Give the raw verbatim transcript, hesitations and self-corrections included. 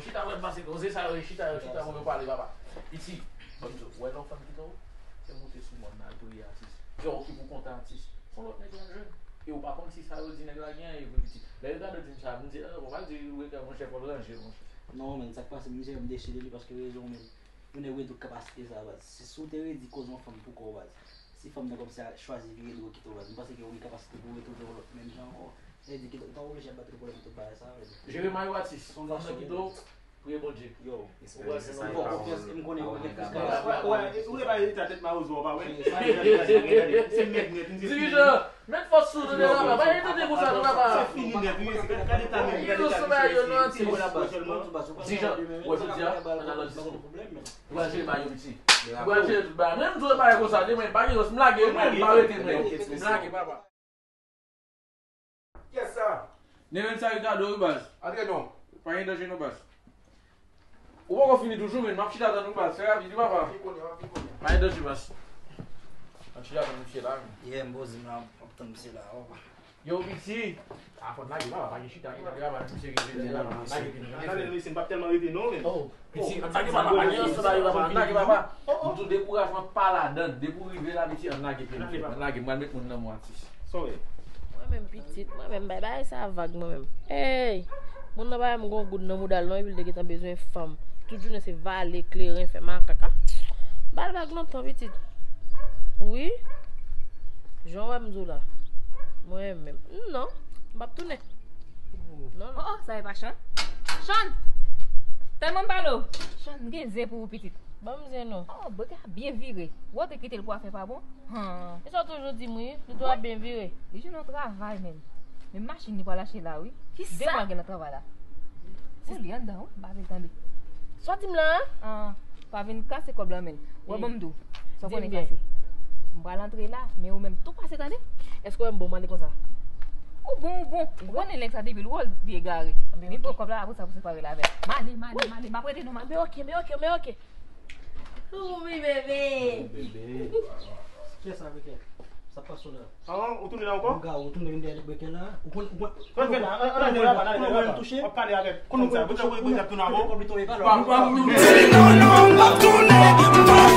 Chita wè m pase koze sa yo, chita yo, chita pou yo pale, papa. Piti, ban m di w, wè lè yon fanm kite w, se monte sou mòn nan, al priye atis. Fè w ki pou kontan atis. Fon lòt nèg lan jwenn. E ou pa konn si sa yo di nèg la gen anyen vre piti. Lè yo gade w di m sa, m di, ah, bon, pa di ou rete, monchè, fò l ranje, monchè. Non, men, sa k pase, mizè, m desi de li paske rezon, men. Yon nèg gen tout kapasite sa, baz. Si, si w te redi koze yon fanm pou kò w, baz. Si fanm nan kòmsi a chwazi vire do kite w, baz. M panse ke w gen kapasite pou w retounen yon lòt menm jan ankò. Sa vle di ke w ta oblije ap bat pou pwoblèm tout bagay sa, baz. Jere mayo atis. Fanm nan kite w, priye Bondye. Yo, ou pral jwenn yon lòt fanm. M konnen ou gen plis kapasite. Ou te bay eta tèt mawozo, pa wè? Se nèg nèt, m di. Dirijan, met fòs sou nou, papa. Pa gen tande konsa, non, papa. Se fini nèt, wi. Gade eta menm, gade eta. Dirijan, wè, jodi a, ann al nan disko. Ou pral jere mayo piti. Ou pral jere tout bagay. Menm di w bagay konsa, demen, pa gen lòs, m lage, mwen, m pa rete, mwen. M lage, papa. Kiyès sa? Nerenn sa Ricardo, wi, baz. Antre non. Pa gen danje non, baz. Ou poko fini toujou, men m ap chita tann ou, baz. Fè rapid, wi, papa. M ap vin kounye a, m ap vin kounye a. Pa gen danje, baz. Ann chita tann misye la, men. Yeah, m poze m la, m ap tann misye la, papa. Yo, piti. A, fò n lage, papa, pa gen chita, gen lage, papa, misye gen jedi la, papa, lage, piti. Tande, mesye, m p ap tèlman rete, non, men. Oh, piti, ann lage, papa, pa gen lòt bagay, papa, ann lage, papa. M tou dekourajman pa ladann, depi w rive la, piti, ann lage, pye m fèt, ann lage, m pral met moun nan mwen atis. Sa w ye? Mwen menm, pitit, mwen menm, bay bagay sa vag, mwen menm. Ey! Moun nan pa menm gon goud nan mouda l, non, epi l te gentan bezwen fanm. Tout jounen se vale, kleren, fè makak. Ah! Ba l vag lontan, pitit. Wi. Jan w wè m di w la. Mwen menm. Non. M p ap tounen. Non, non. Oh, oh, sa e pa Chan? Chan! Tèlman m pale w. Chan, m gen zen pou ou, pitit. Ban m zen non. Oh, bòkè a byen vire. Ou te kite l pou afè pa bon? Han. E sa w toujou di m, wi. Li tou ap byen vire. Li jwenn yon travay, menm. Men machin li pral achte la, wi. Kisa? De mwa gen nan travay la. Ou li anndan, wi. M pa vle tande. Sa w di m la a? Ah, pa vin kase kòb la, menm. Wè, ban m di w. Sa w konnen k pase? M pral antre la, men ou menm tou pase, tande? Èske w wè m bon, m ale konsa? Ou bon, ou bon. Ou konnen nèg sa depi lwòl, li egare. Men pran kòb la, apre sa, pou separe l avè l. M ale, m ale, m ale. M ap rete non, m ale. Men oke, men oke, men oke. Wi, bebe. Oh, bebe. Kiyès sa, Briken? Sa k pase w la? Ah, ou tounen la ankò? Ou tounen vin dèyè Briken la. Ou konn, ou konn. Fè, fè la, an, an, an, an, an, an, w ap pale avèk fanm sa. Ou te wè Briken ap tounen avè w? Non, non, m p ap tounen.